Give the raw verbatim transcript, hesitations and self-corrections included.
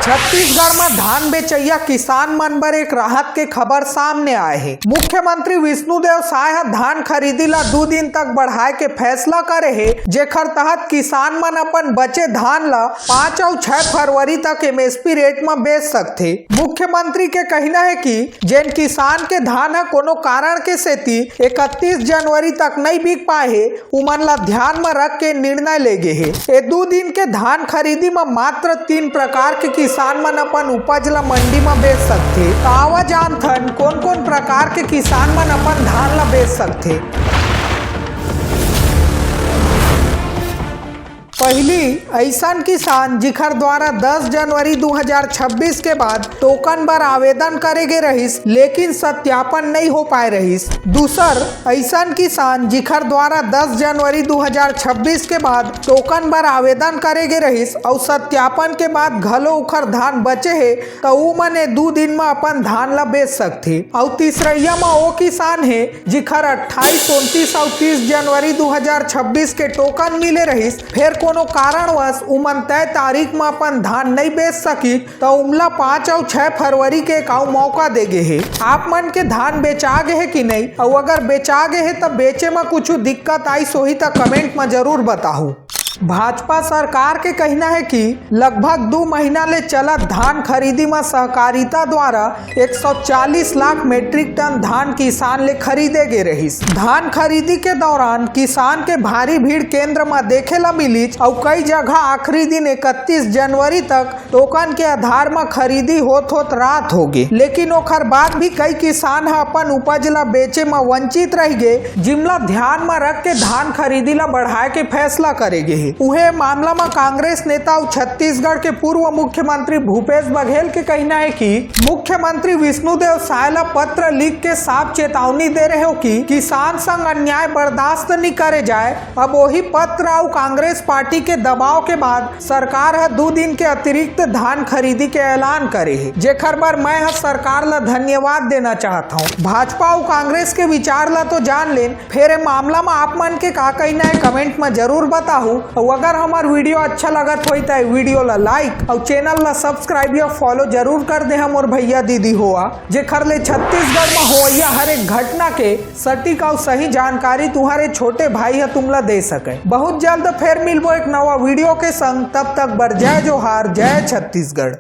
छत्तीसगढ़ म धान बेचइया किसान मन बर एक राहत के खबर सामने आए हे। मुख्यमंत्री विष्णुदेव साय ह धान खरीदी ला दू दिन तक बढ़ाए के फैसला करे हे, जेखर तहत किसान मन अपन बचे धान ला पाँच अउ छह फरवरी तक एमएसपी रेट म बेच सकथे। मुख्यमंत्री के कहना हे कि जेन किसान के धान ह कोनो कारण के सेती इकतीस जनवरी तक नइ बिक पाए हे, उमन ला ध्यान म रख के निर्णय ले गे हे। ए दू दिन के धान खरीदी म मात्र तीन प्रकार के किसान मन अपन उपज ला मंडी म बेच सकथे। त आवा जानथन कोन कोन प्रकार के किसान मन अपन धान ला बेच सकथे। पहली, अइसन किसान जिखर द्वारा दस जनवरी दू हजार छब्बीस के बाद टोकन बर आवेदन करे गे रहिस, लेकिन सत्यापन नइ हो पाए रहिस। दूसर, अइसन किसान जिखर द्वारा दस जनवरी दू हजार छब्बीस के बाद टोकन बर आवेदन करे गे रहिस अउ सत्यापन के बाद घलो उखर धान बचे हे, त उमन ए दू दिन म अपन धान ल बेच सकथे। अउ तीसरइया म ओ किसान हे, जिखर अट्ठाईस, उनतीस अउ तीस जनवरी दू हजार छब्बीस के टोकन मिले रहिस, फेर कोनो कारणवश उमन तय तारीख म अपन धान नइ बेच सकिस, त उमला पाँच अउ छह फरवरी के एक अउ मौका दे गे हे। आप मन के धान बेचा गे हे कि नइ, अउ अगर बेचा गे हे, त बेचे म कुछु दिक्कत आइस होही, त कमेंट म जरूर बताहू। भाजपा सरकार के कहना हे कि लगभग दू महीना ले चलत धान खरीदी म सहकारिता द्वारा एक सौ चालीस लाख मीट्रिक टन धान किसान ले खरीदे गे रहिस। धान खरीदी के दौरान किसान के भारी भीड़ केंद्र म देखे ल मिलिस अउ कई जगह आखिरी दिन इकतीस जनवरी तक टोकन के आधार म खरीदी होत होत रात होगे, लेकिन ओखर बाद भी कई किसान ह अपन उपज ल बेचे म वंचित रह गे, जिमला ध्यान म रख के धान खरीदी ल बढ़ाए के फैसला करे गे हे। उहे मामला म कांग्रेस नेता अउ छत्तीसगढ़ के पूर्व मुख्यमंत्री भूपेश बघेल के कहना हे कि मुख्यमंत्री विष्णुदेव साय ल पत्र लिख के साफ चेतावनी दे रहे हो कि किसान संग अन्याय बर्दाश्त नइ करे जाए। अब वही पत्र अउ कांग्रेस पार्टी के दबाव के बाद सरकार ह दू दिन के अतिरिक्त धान खरीदी के ऐलान करे हे, जेखर बर मैं ह सरकार ल धन्यवाद देना चाहत हौं। भाजपा अउ कांग्रेस के विचार ल तो जान लेन, फेर ए मामला म आप मन के का कहना हे, कमेंट म जरूर बताहू। अउ अगर हमर वीडियो अच्छा लगत होई त ए वीडियो ल लाइक अउ चैनल ल सब्सक्राइब या फॉलो जरूर कर दे हमर भैया दीदी होआ, जेखर ले छत्तीसगढ़ म होवइया हर एक घटना के सटीक अउ सही जानकारी तुम्हारे छोटे भाई ह तुमला दे सके। बहुत जल्द फेर मिलबो एक नवा वीडियो के संग, तब तक बर जय जोहार, जय छत्तीसगढ़।